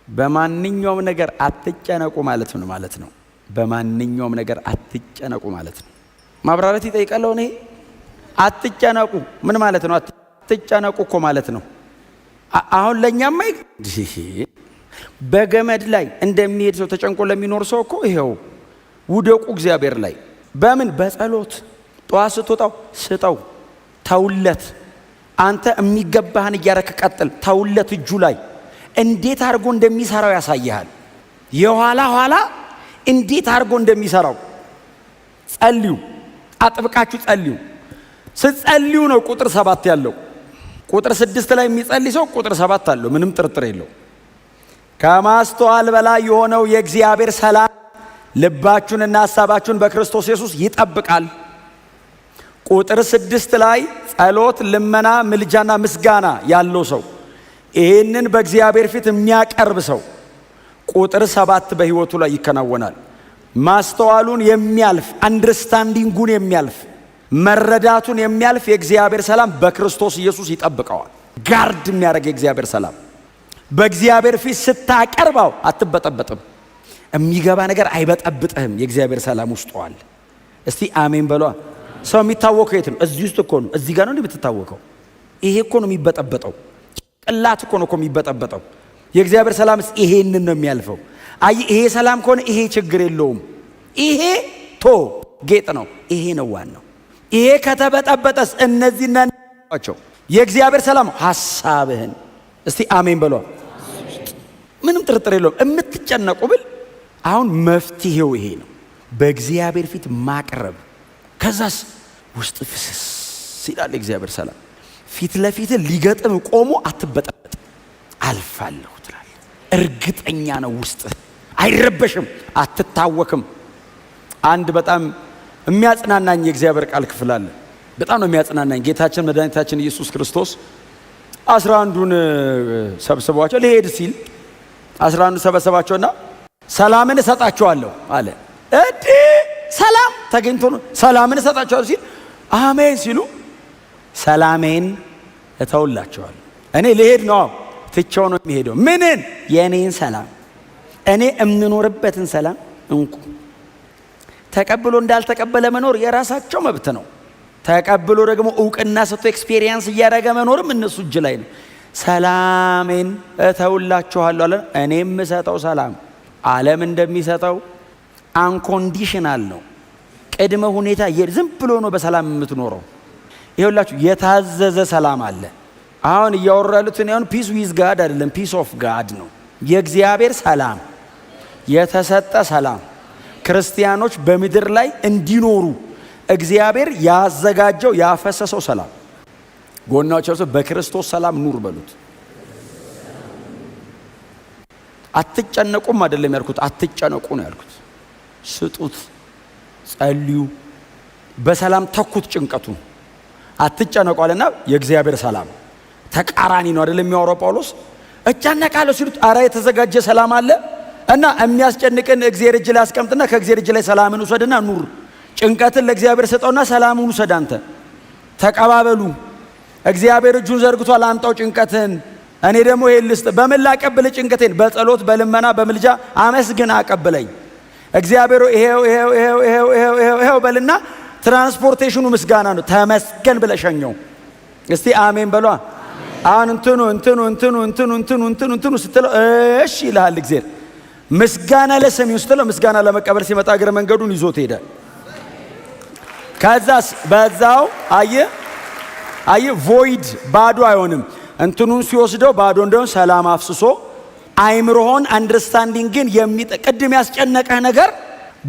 በማንኛውም ነገር አትጨነቁ ማለት ምን ማለት ነው? በማንኛውም ነገር አትጨነቁ ማለት ነው። ማብራራት ይጠይቃል። እኔ አትጨነቁ ምን ማለት ነው? አትጨነቁ እኮ ማለት ነው። አሁን ለእኛማ በገመድ ላይ እንደሚሄድ ሰው ተጨንቆ ለሚኖር ሰው እኮ ይኸው ውደቁ እግዚአብሔር ላይ። በምን? በጸሎት። ጠዋት ስትወጣው ስጠው፣ ተውለት። አንተ የሚገባህን እያረክ ቀጥል፣ ተውለት እጁ ላይ። እንዴት አድርጎ እንደሚሰራው ያሳይሃል። የኋላ ኋላ እንዴት አድርጎ እንደሚሰራው። ጸልዩ፣ አጥብቃችሁ ጸልዩ። ስትጸልዩ ነው ቁጥር 7 ያለው። ቁጥር 6 ላይ የሚጸልይ ሰው ቁጥር 7 አለው፣ ምንም ጥርጥር የለው። ከማስተዋል በላይ የሆነው የእግዚአብሔር ሰላም ልባችሁንና ሐሳባችሁን በክርስቶስ ኢየሱስ ይጠብቃል። ቁጥር 6 ላይ ጸሎት፣ ልመና፣ ምልጃና ምስጋና ያለው ሰው፣ ይሄንን በእግዚአብሔር ፊት የሚያቀርብ ሰው ቁጥር 7 በሕይወቱ ላይ ይከናወናል። ማስተዋሉን የሚያልፍ፣ understanding ኡን የሚያልፍ፣ መረዳቱን የሚያልፍ የእግዚአብሔር ሰላም በክርስቶስ ኢየሱስ ይጠብቀዋል። Guard የሚያደርግ የእግዚአብሔር ሰላም በእግዚአብሔር ፊት ስታቀርበው አትበጠበጥም። የሚገባ ነገር አይበጠብጥህም። የእግዚአብሔር ሰላም ውስጥ አለ። እስቲ አሜን በሏ። ሰው የሚታወከው የት ነው? እዚህ ውስጥ እኮ ነው። እዚህ ጋር ነው እንዴ የምትታወከው? ይሄ እኮ ነው የሚበጠበጠው። ጭንቅላት እኮ ነው እኮ የሚበጠበጠው። የእግዚአብሔር ሰላምስ ይሄንን ነው የሚያልፈው። አይ ይሄ ሰላም ከሆነ ይሄ ችግር የለውም። ይሄ ቶ ጌጥ ነው። ይሄ ነው ዋናው። ይሄ ከተበጠበጠስ እነዚህና ናቸው። የእግዚአብሔር ሰላም ሐሳብህን እስቲ አሜን በሏ። ምንም ጥርጥር የለውም። የምትጨነቁ ብል አሁን መፍትሄው ይሄ ነው፣ በእግዚአብሔር ፊት ማቅረብ። ከዛስ ውስጥ ፍስስ ይላል የእግዚአብሔር ሰላም። ፊት ለፊት ሊገጥም ቆሞ አትበጠበጥ፣ አልፋለሁ ትላለህ። እርግጠኛ ነው ውስጥ አይረበሽም፣ አትታወክም። አንድ በጣም የሚያጽናናኝ የእግዚአብሔር ቃል ክፍል አለ። በጣም ነው የሚያጽናናኝ። ጌታችን መድኃኒታችን ኢየሱስ ክርስቶስ 11ዱን ሰብስቧቸው ሊሄድ ሲል 11ዱ ሰበሰባቸውና ሰላምን እሰጣቸዋለሁ አለ። እዲ ሰላም ተገኝቶ ነው ሰላምን እሰጣቸዋለሁ ሲል አሜን ሲሉ ሰላሜን እተውላቸዋለሁ። እኔ ልሄድ ነው፣ ትቼው ነው የሚሄደው። ምንን? የእኔን ሰላም፣ እኔ የምኖርበትን ሰላም እንኩ። ተቀብሎ እንዳልተቀበለ መኖር የራሳቸው መብት ነው። ተቀብሎ ደግሞ እውቅና ሰጥቶ experience እያደረገ መኖርም እነሱ እጅ ላይ ነው። ሰላሜን እተውላችኋለሁ አለ። እኔ የምሰጠው ሰላም ዓለም እንደሚሰጠው unconditional ነው። ቅድመ ሁኔታ ዝም ብሎ ነው በሰላም የምትኖረው። ይኸውላችሁ የታዘዘ ሰላም አለ። አሁን እያወሩ ያሉት እኔ አሁን peace with God አይደለም፣ peace of God ነው። የእግዚአብሔር ሰላም፣ የተሰጠ ሰላም፣ ክርስቲያኖች በምድር ላይ እንዲኖሩ እግዚአብሔር ያዘጋጀው ያፈሰሰው ሰላም። ጎናቸው ሰው በክርስቶስ ሰላም ኑር በሉት። አትጨነቁም አይደለም ያልኩት፣ አትጨነቁ ነው ያልኩት። ስጡት፣ ጸልዩ፣ በሰላም ተኩት ጭንቀቱን። አትጨነቁ አለና የእግዚአብሔር ሰላም ተቃራኒ ነው አይደለም የሚያወራው ጳውሎስ። እጨነቃለሁ ሲሉት አረ የተዘጋጀ ሰላም አለ እና የሚያስጨንቅን እግዚአብሔር እጅ ላይ አስቀምጥና ከእግዚአብሔር እጅ ላይ ሰላምን ውሰድና ኑር። ጭንቀትን ለእግዚአብሔር ስጠውና ሰላምን ውሰድ አንተ። ተቀባበሉ። እግዚአብሔር እጁን ዘርግቷል፣ አምጣው ጭንቀትን። እኔ ደግሞ ይሄን ልስጥ። በምን ላቀብል ጭንቀቴን? በጸሎት፣ በልመና፣ በምልጃ አመስግን አቀብለኝ። እግዚአብሔር ይሄው ይሄው ይሄው ይሄው ይሄው ይሄው ይሄው በልና transportation ኑ ምስጋና ነው። ተመስገን ብለህ ሸኘው። እስቲ አሜን በሏ። አሁን እንትኑ እንትኑ እንትኑ እንትኑ እንትኑ እንትኑ እንትኑ ስትለው እሺ ይልሃል እግዚአብሔር። ምስጋና ለሰሚው ስትለው ምስጋና ለመቀበል ሲመጣ እግረ መንገዱን ይዞት ሄደ። ከዛስ በዛው አየህ አየህ void ባዶ አይሆንም። እንትኑን ሲወስደው ባዶ እንደሆነ ሰላም አፍስሶ አይምሮህን understanding ን ቅድም ያስጨነቀህ ነገር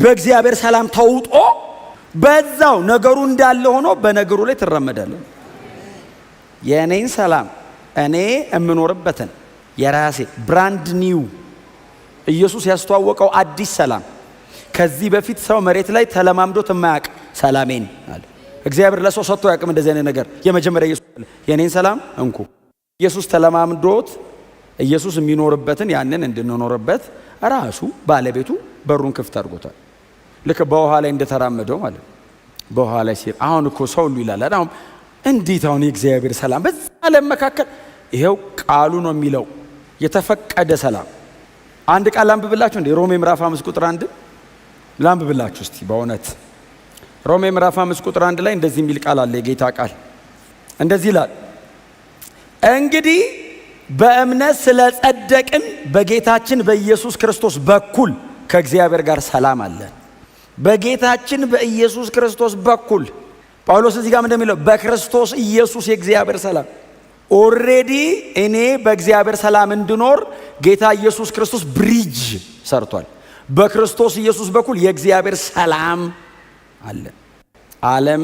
በእግዚአብሔር ሰላም ተውጦ በዛው ነገሩ እንዳለ ሆኖ በነገሩ ላይ ትራመዳለህ። የእኔን ሰላም እኔ የምኖርበትን የራሴ brand new ኢየሱስ ያስተዋወቀው አዲስ ሰላም፣ ከዚህ በፊት ሰው መሬት ላይ ተለማምዶት የማያውቅ ሰላሜን አለ። እግዚአብሔር ለሰው ሰጥቶ አያውቅም እንደዚህ አይነት ነገር። የመጀመሪያ ኢየሱስ አለ የኔን ሰላም እንኩ። ኢየሱስ ተለማምዶት ኢየሱስ የሚኖርበትን ያንን እንድንኖርበት ራሱ ባለቤቱ በሩን ክፍት አድርጎታል። ልክ በውሃ ላይ እንደተራመደው ማለት ነው። በውሃ ላይ ሲሄድ አሁን እኮ ሰው ሁሉ ይላል አይደል? አሁን እንዴት አሁን የእግዚአብሔር ሰላም በዛ ዓለም መካከል ይሄው ቃሉ ነው የሚለው የተፈቀደ ሰላም። አንድ ቃል ላንብብላችሁ እንዴ? ሮሜ ምዕራፍ 5 ቁጥር 1 ላንብብላችሁ እስቲ። በእውነት ሮሜ ምዕራፍ 5 ቁጥር 1 ላይ እንደዚህ የሚል ቃል አለ። የጌታ ቃል እንደዚህ ይላል፣ እንግዲህ በእምነት ስለ ጸደቅን በጌታችን በኢየሱስ ክርስቶስ በኩል ከእግዚአብሔር ጋር ሰላም አለን። በጌታችን በኢየሱስ ክርስቶስ በኩል። ጳውሎስ እዚህ ጋር እንደሚለው በክርስቶስ ኢየሱስ የእግዚአብሔር ሰላም። Already እኔ በእግዚአብሔር ሰላም እንድኖር ጌታ ኢየሱስ ክርስቶስ bridge ሰርቷል። በክርስቶስ ኢየሱስ በኩል የእግዚአብሔር ሰላም አለ። ዓለም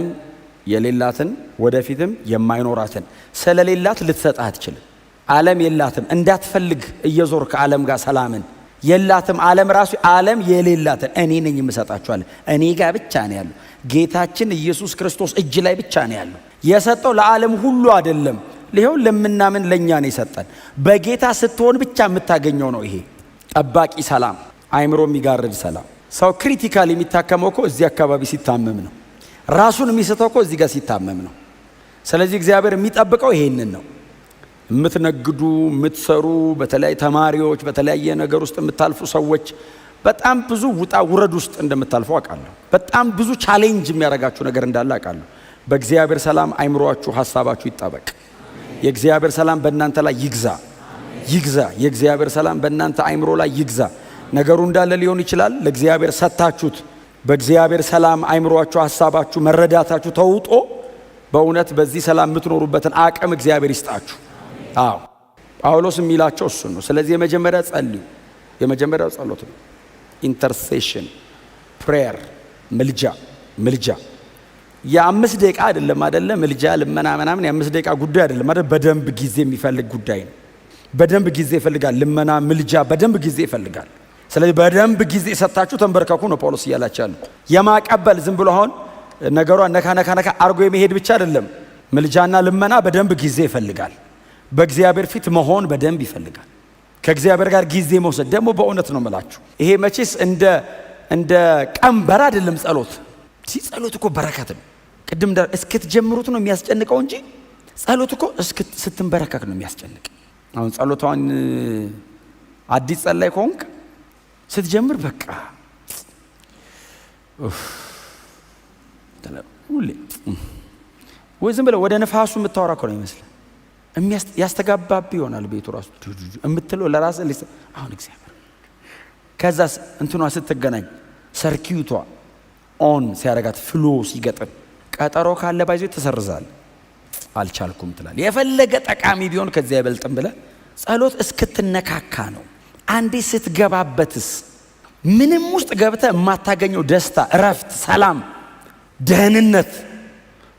የሌላትን ወደፊትም የማይኖራትን ስለሌላት ልትሰጥህ አትችልም። ዓለም የላትም፣ እንዳትፈልግ እየዞር ከዓለም ጋር ሰላምን የላትም። ዓለም ራሱ ዓለም የሌላትን እኔ ነኝ የምሰጣችኋለሁ። እኔ ጋር ብቻ ነው ያለው። ጌታችን ኢየሱስ ክርስቶስ እጅ ላይ ብቻ ነው ያለው። የሰጠው ለዓለም ሁሉ አይደለም። ይኸው ለምናምን ለእኛ ነው የሰጠን። በጌታ ስትሆን ብቻ የምታገኘው ነው ይሄ ጠባቂ ሰላም፣ አይምሮ የሚጋርድ ሰላም። ሰው critical የሚታከመው እኮ እዚህ አካባቢ ሲታመም ነው። ራሱን የሚስተው እኮ እዚህ ጋር ሲታመም ነው። ስለዚህ እግዚአብሔር የሚጠብቀው ይሄንን ነው። የምትነግዱ፣ የምትሰሩ፣ በተለያዩ ተማሪዎች፣ በተለያየ ነገር ውስጥ የምታልፉ ሰዎች በጣም ብዙ ውጣ ውረድ ውስጥ እንደምታልፉ አውቃለሁ። በጣም ብዙ challenge የሚያደርጋችሁ ነገር እንዳለ አውቃለሁ። በእግዚአብሔር ሰላም አይምሯችሁ፣ ሀሳባችሁ ይጠበቅ። የእግዚአብሔር ሰላም በእናንተ ላይ ይግዛ፣ ይግዛ። የእግዚአብሔር ሰላም በእናንተ አይምሮ ላይ ይግዛ። ነገሩ እንዳለ ሊሆን ይችላል። ለእግዚአብሔር ሰጥታችሁት በእግዚአብሔር ሰላም አይምሯችሁ፣ ሀሳባችሁ፣ መረዳታችሁ ተውጦ በእውነት በዚህ ሰላም የምትኖሩበትን አቅም እግዚአብሔር ይስጣችሁ። አዎ፣ ጳውሎስ የሚላቸው እሱ ነው። ስለዚህ የመጀመሪያ ጸልዩ፣ የመጀመሪያው ጸሎት ነው። Intercession prayer፣ ምልጃ፣ ምልጃ የ5 ደቂቃ አይደለም፣ አይደለ? ምልጃ ልመና ምናምን የ5 ደቂቃ ጉዳይ አይደለም አይደል? በደንብ ጊዜ የሚፈልግ ጉዳይ ነው። በደንብ ጊዜ ይፈልጋል። ልመና ምልጃ በደንብ ጊዜ ይፈልጋል። ስለዚህ በደንብ ጊዜ ሰጥታችሁ ተንበርከኩ ነው ጳውሎስ እያላቸው ያለው። የማቀበል ዝም ብሎ አሁን ነገሯን ነካ ነካ ነካ አርጎ የመሄድ ብቻ አይደለም። ምልጃና ልመና በደንብ ጊዜ ይፈልጋል። በእግዚአብሔር ፊት መሆን በደንብ ይፈልጋል። ከእግዚአብሔር ጋር ጊዜ መውሰድ ደግሞ በእውነት ነው የምላችሁ። ይሄ መቼስ እንደ ቀንበር አይደለም። ጸሎት ሲጸሎት እኮ በረከት ነው። ቅድም እስክትጀምሩት ነው የሚያስጨንቀው እንጂ ጸሎት እኮ ስትንበረከክ ነው የሚያስጨንቅ። አሁን ጸሎቷን አዲስ ጸላይ ከሆንክ ስትጀምር በቃ ሁሌ ወይ ዝም ብለህ ወደ ነፋሱ የምታወራ እኮ ነው ይመስላል። ያስተጋባብ ይሆናል ቤቱ ራሱ የምትለው ለራስህ። አሁን እግዚአብሔር ከዛ እንትኗ ስትገናኝ circuit ቷ on ሲያረጋት flow ሲገጥም ቀጠሮ ካለ ባይዞ ተሰርዛል። አልቻልኩም ትላል። የፈለገ ጠቃሚ ቢሆን ከዚያ አይበልጥም ብለህ ጸሎት እስክትነካካ ነው። አንዴ ስትገባበትስ ምንም ውስጥ ገብተህ የማታገኘው ደስታ፣ እረፍት፣ ሰላም፣ ደህንነት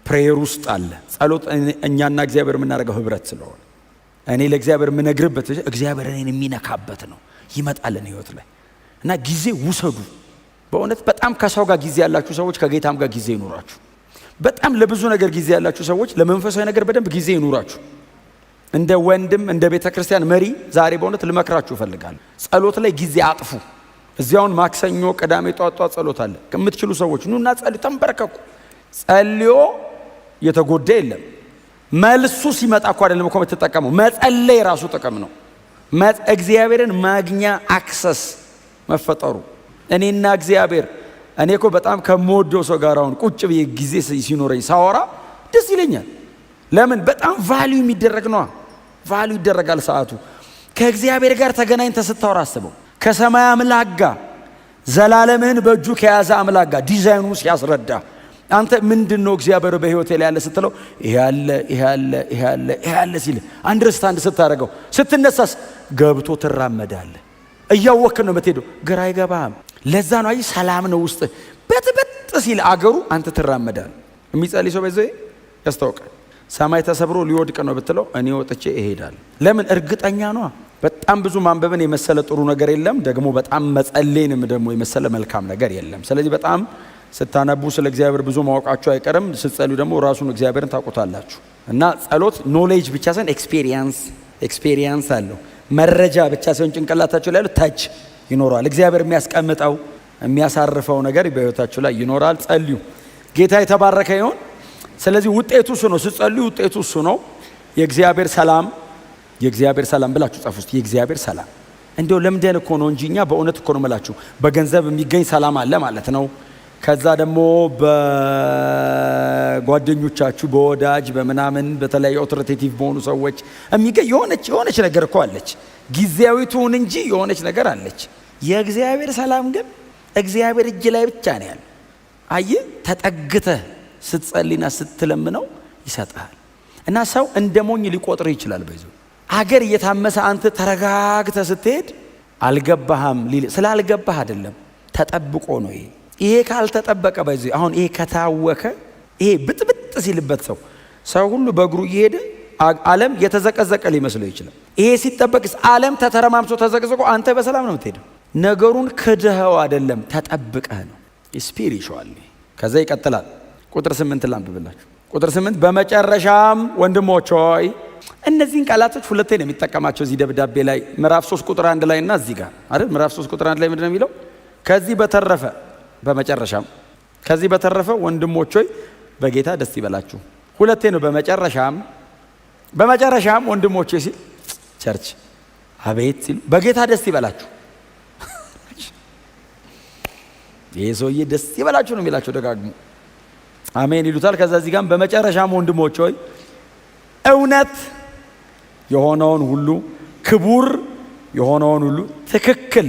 prayer ውስጥ አለ። ጸሎት እኛና እግዚአብሔር የምናደርገው ህብረት ስለሆነ እኔ ለእግዚአብሔር የምነግርበት እግዚአብሔር እኔን የሚነካበት ነው። ይመጣልን ህይወት ላይ እና ጊዜ ውሰዱ። በእውነት በጣም ከሰው ጋር ጊዜ ያላችሁ ሰዎች ከጌታም ጋር ጊዜ ይኑራችሁ። በጣም ለብዙ ነገር ጊዜ ያላችሁ ሰዎች ለመንፈሳዊ ነገር በደንብ ጊዜ ይኑራችሁ። እንደ ወንድም እንደ ቤተ ክርስቲያን መሪ ዛሬ በእውነት ልመክራችሁ እፈልጋለሁ። ጸሎት ላይ ጊዜ አጥፉ። እዚያውን ማክሰኞ፣ ቅዳሜ ጧት ጧት ጸሎት አለ። የምትችሉ ሰዎች ኑና ጸልዩ፣ ተንበርከኩ። ጸልዮ የተጎዳ የለም። መልሱ ሲመጣ እኮ አይደለም እኮ የምትጠቀመው፣ መጸለይ ራሱ ጥቅም ነው። እግዚአብሔርን ማግኛ access መፈጠሩ እኔና እግዚአብሔር። እኔ እኮ በጣም ከምወደው ሰው ጋር አሁን ቁጭ ብዬ ጊዜ ሲኖረኝ ሳወራ ደስ ይለኛል። ለምን? በጣም value የሚደረግ ነዋ። Value ይደረጋል ሰዓቱ። ከእግዚአብሔር ጋር ተገናኝተህ ስታወራ አስበው። ከሰማይ አምላክ ጋር፣ ዘላለምህን በእጁ ከያዘ አምላክ ጋር ዲዛይኑ ሲያስረዳ አንተ ምንድን ነው እግዚአብሔር በህይወቴ ላይ ያለ ስትለው ይሄ አለ፣ ይሄ አለ፣ ይሄ አለ፣ ይሄ አለ ሲል understand ስታደርገው ስትነሳስ ገብቶ ትራመዳለህ። እያወክ ነው የምትሄደው፣ ግራ አይገባህም። ለዛ ነው አይ ሰላም ነው ውስጥ በጥበጥ ሲል አገሩ አንተ ትራመዳለህ። የሚጸልይ ሰው በዚህ ያስታውቃል። ሰማይ ተሰብሮ ሊወድቅ ነው ብትለው እኔ ወጥቼ እሄዳለሁ። ለምን? እርግጠኛ ነዋ። በጣም ብዙ ማንበብን የመሰለ ጥሩ ነገር የለም። ደግሞ በጣም መጸለይንም ደግሞ የመሰለ መልካም ነገር የለም። ስለዚህ በጣም ስታነቡ ስለ እግዚአብሔር ብዙ ማወቃችሁ አይቀርም። ስትጸልዩ ደግሞ ራሱን እግዚአብሔርን ታውቁታላችሁ። እና ጸሎት knowledge ብቻ ሳይሆን experience አለው። መረጃ ብቻ ሳይሆን ጭንቅላታችሁ ላይ ያለው touch ይኖረዋል። እግዚአብሔር የሚያስቀምጠው የሚያሳርፈው ነገር በሕይወታችሁ ላይ ይኖራል። ጸልዩ። ጌታ የተባረከ ይሁን። ስለዚህ ውጤቱ እሱ ነው። ስትጸልዩ ውጤቱ እሱ ነው። የእግዚአብሔር ሰላም፣ የእግዚአብሔር ሰላም ብላችሁ ጻፉ ውስጥ የእግዚአብሔር ሰላም። እንዲያው ለምደን እኮ ነው እንጂ እኛ በእውነት እኮ ነው የምላችሁ በገንዘብ የሚገኝ ሰላም አለ ማለት ነው። ከዛ ደግሞ በጓደኞቻችሁ፣ በወዳጅ፣ በምናምን፣ በተለያዩ authoritative በሆኑ ሰዎች የሚገኝ የሆነች ነገር እኮ አለች። ጊዜያዊ ትሁን እንጂ የሆነች ነገር አለች። የእግዚአብሔር ሰላም ግን እግዚአብሔር እጅ ላይ ብቻ ነው ያለው። አየህ፣ ተጠግተህ ስትጸልይና ስትለምነው ይሰጥሃል። እና ሰው እንደ ሞኝ ሊቆጥር ይችላል። በይዞ አገር እየታመሰ አንተ ተረጋግተህ ስትሄድ አልገባህም ሊል ስላልገባህ አይደለም፣ ተጠብቆ ነው ይሄ። ይሄ ካልተጠበቀ በይዞ አሁን ይሄ ከታወከ፣ ይሄ ብጥብጥ ሲልበት ሰው ሁሉ በእግሩ እየሄደ ዓለም የተዘቀዘቀ ሊመስለው ይችላል። ይሄ ሲጠበቅስ ዓለም ተተረማምሶ ተዘቅዝቆ አንተ በሰላም ነው የምትሄደው። ነገሩን ክድኸው አይደለም፣ ተጠብቀህ ነው spiritually። ከዛ ይቀጥላል። ቁጥር 8 ላንብብላችሁ። ቁጥር 8፣ በመጨረሻም ወንድሞች ሆይ፣ እነዚህን ቃላቶች ሁለቴ ነው የሚጠቀማቸው እዚህ ደብዳቤ ላይ፣ ምዕራፍ 3 ቁጥር 1 ላይ እና እዚህ ጋር አይደል? ምዕራፍ 3 ቁጥር 1 ላይ ምንድን ነው የሚለው? ከዚህ በተረፈ፣ በመጨረሻም፣ ከዚህ በተረፈ ወንድሞች ሆይ በጌታ ደስ ይበላችሁ። ሁለቴ ነው በመጨረሻም። በመጨረሻም ወንድሞች ሆይ ሲል church አቤት ሲሉ በጌታ ደስ ይበላችሁ። ይሄ ሰውዬ ደስ ይበላችሁ ነው የሚላቸው ደጋግሞ፣ አሜን ይሉታል። ከዛ እዚህ ጋርም በመጨረሻም ወንድሞች ሆይ እውነት የሆነውን ሁሉ፣ ክቡር የሆነውን ሁሉ፣ ትክክል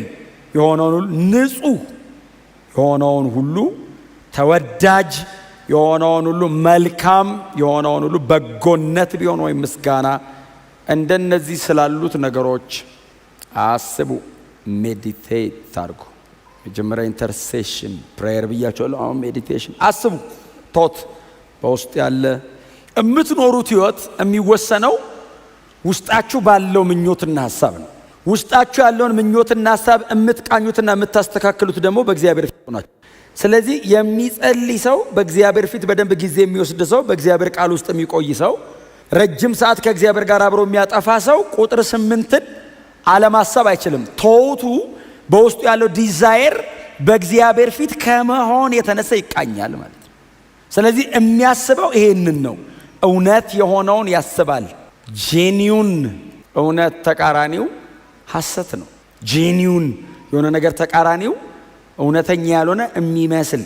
የሆነውን ሁሉ፣ ንጹህ የሆነውን ሁሉ፣ ተወዳጅ የሆነውን ሁሉ፣ መልካም የሆነውን ሁሉ፣ በጎነት ቢሆን ወይም ምስጋና፣ እንደነዚህ ስላሉት ነገሮች አስቡ። Meditate አድርጉ። መጀመሪያ intercession prayer ብያቸዋለሁ። አሁን meditation፣ አስቡ። Thought በውስጥ ያለ የምትኖሩት ህይወት የሚወሰነው ውስጣችሁ ባለው ምኞትና ሀሳብ ነው። ውስጣችሁ ያለውን ምኞትና ሀሳብ የምትቃኙትና የምታስተካክሉት ደግሞ በእግዚአብሔር ፊት ናቸው። ስለዚህ የሚጸልይ ሰው፣ በእግዚአብሔር ፊት በደንብ ጊዜ የሚወስድ ሰው፣ በእግዚአብሔር ቃል ውስጥ የሚቆይ ሰው፣ ረጅም ሰዓት ከእግዚአብሔር ጋር አብሮ የሚያጠፋ ሰው ቁጥር 8ን አለማሰብ አይችልም። ቶቱ በውስጡ ያለው desire በእግዚአብሔር ፊት ከመሆን የተነሳ ይቃኛል ማለት ነው። ስለዚህ የሚያስበው ይሄንን ነው። እውነት የሆነውን ያስባል። Genuine እውነት ተቃራኒው ሐሰት ነው። Genuine የሆነ ነገር ተቃራኒው እውነተኛ ያልሆነ የሚመስል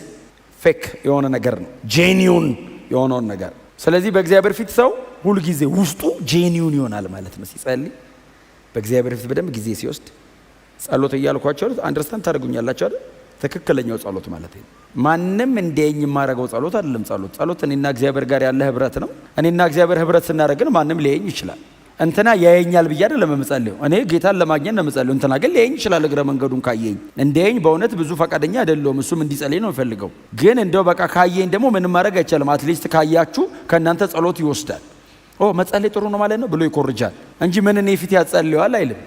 fake የሆነ ነገር ነው። Genuine የሆነውን ነገር፣ ስለዚህ በእግዚአብሔር ፊት ሰው ሁልጊዜ ውስጡ genuine ይሆናል ማለት ነው። ሲጸልይ፣ በእግዚአብሔር ፊት በደንብ ጊዜ ሲወስድ፣ ጸሎት እያልኳቸው understand ታደርጉኛላችሁ አይደል? ትክክለኛው ጸሎት ማለት ነው። ማንም እንዲያየኝ የማደርገው ጸሎት አይደለም። ጸሎት እኔና እግዚአብሔር ጋር ያለ ህብረት ነው። እኔና እግዚአብሔር ህብረት ስናደርግ ግን ማንም ሊያየኝ ይችላል። እንትና ያየኛል ብዬ አይደለም የምጸልየው። እኔ ጌታን ለማግኘት ነው የምጸልየው። እንትና ግን ሊያየኝ ይችላል። እግረ መንገዱን ካየኝ እንዲያየኝ በእውነት ብዙ ፈቃደኛ አይደለሁም። እሱም እንዲጸልይ ነው የምፈልገው። ግን እንደው በቃ ካየኝ ደግሞ ምንም ማድረግ አይቻልም። At least ካያችሁ ከእናንተ ጸሎት ይወስዳል። ኦ መጸለይ ጥሩ ነው ማለት ነው ብሎ ይኮርጃል እንጂ ምን እኔ ፊት ያጸልየዋል አይልም።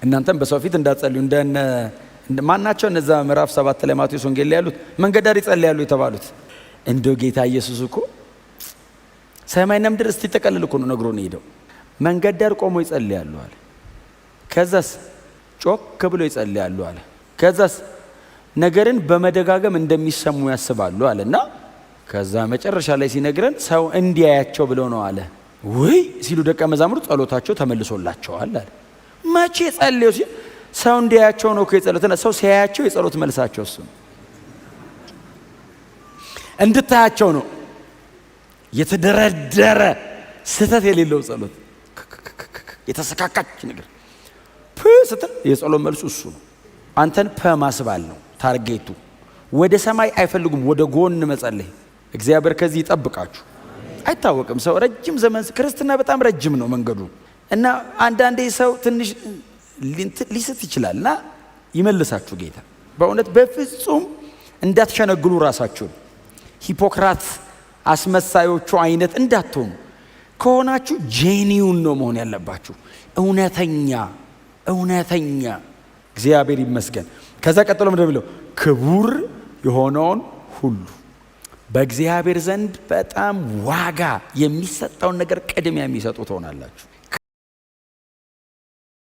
እናንተም በሰው ፊት እንዳትጸልዩ። እንደነ ማናቸው እነዛ ምዕራፍ 7 ላይ ማቴዎስ ወንጌል ላይ ያሉት መንገድ ዳር ይጸልያሉ የተባሉት፣ እንደው ጌታ ኢየሱስ እኮ ሰማይና ምድር እስቲጠቀልል እኮ ነው ነግሮ ነው ሄደው። መንገድ ዳር ቆሞ ይጸልያሉ አለ። ከዛስ ጮክ ብሎ ይጸልያሉ አለ። ከዛስ ነገርን በመደጋገም እንደሚሰሙ ያስባሉ አለ። እና ከዛ መጨረሻ ላይ ሲነግረን ሰው እንዲያያቸው ብለው ነው አለ። ውይ ሲሉ ደቀ መዛሙርት ጸሎታቸው ተመልሶላቸዋል አለ። መቼ ጸልየው ሲል ሰው እንዲያያቸው ነው እኮ የጸሎት፣ ሰው ሲያያቸው የጸሎት መልሳቸው እሱ ነው። እንድታያቸው ነው የተደረደረ ስህተት የሌለው ጸሎት፣ የተሰካካች ነገር ፕ ስትል የጸሎት መልሱ እሱ ነው። አንተን ፐ ማስባል ነው target ኡ። ወደ ሰማይ አይፈልጉም፣ ወደ ጎን መጸለይ። እግዚአብሔር ከዚህ ይጠብቃችሁ። አይታወቅም። ሰው ረጅም ዘመን፣ ክርስትና በጣም ረጅም ነው መንገዱ እና አንዳንዴ ሰው ትንሽ ሊስት ይችላል እና ይመልሳችሁ ጌታ። በእውነት በፍጹም እንዳትሸነግሉ ራሳችሁን፣ hypocrite አስመሳዮቹ አይነት እንዳትሆኑ። ከሆናችሁ genuine ነው መሆን ያለባችሁ፣ እውነተኛ እውነተኛ። እግዚአብሔር ይመስገን። ከዛ ቀጥሎ ምንድን ነው የሚለው? ክቡር የሆነውን ሁሉ፣ በእግዚአብሔር ዘንድ በጣም ዋጋ የሚሰጠውን ነገር ቅድሚያ የሚሰጡ ትሆናላችሁ።